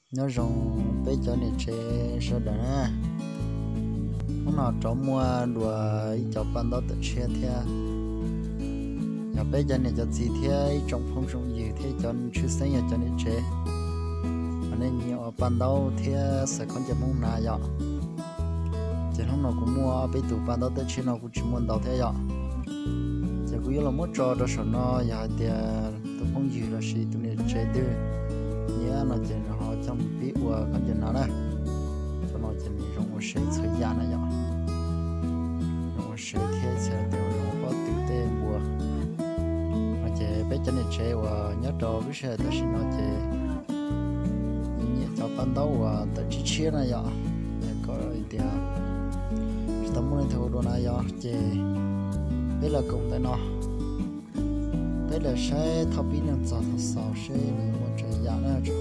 Nyob zoo peb cov niam tsev sawv daws na. Hnub no rov muaj dua ib co paj ntaub tawm tshiab thiab. Yog peb cov niam cov txiv thiab ib tsoom phooj tsoom ywg thiab cov tshwj xeeb yog cov niam tsev, mas nej nyiam ua paj ntaub thiab xaws khaub ncaws Hmoob hnav yom, ces hnub no kuv muaj ob peb tus paj ntaub tawm tshiab no kuj tsis muaj ntau thiab yom. Ces kuv yuav los muab tso rau saum no, yog hais tias tus phooj ywg los sis tus niam tsev twg nyiam no ces ho coj mus pib ua khaub ncaws hnav na. Cov no ces nws zoo ua se txhua yam na yom. Zoo ua se thiab txhais tias zoo ua pob tw tej npua. No ces peb cov niam tsev uas nyob rau lub sij hawm tam sim no ces nyiam cov paj ntaub uas tawm tshiab tshiab na yom. Es kom tias tsis tau muaj leej twg ua dua na yom, ces peb los koom ntawm no, peb los saib thaum pib no txog thaum xaus seb nws muaj tsav yam na.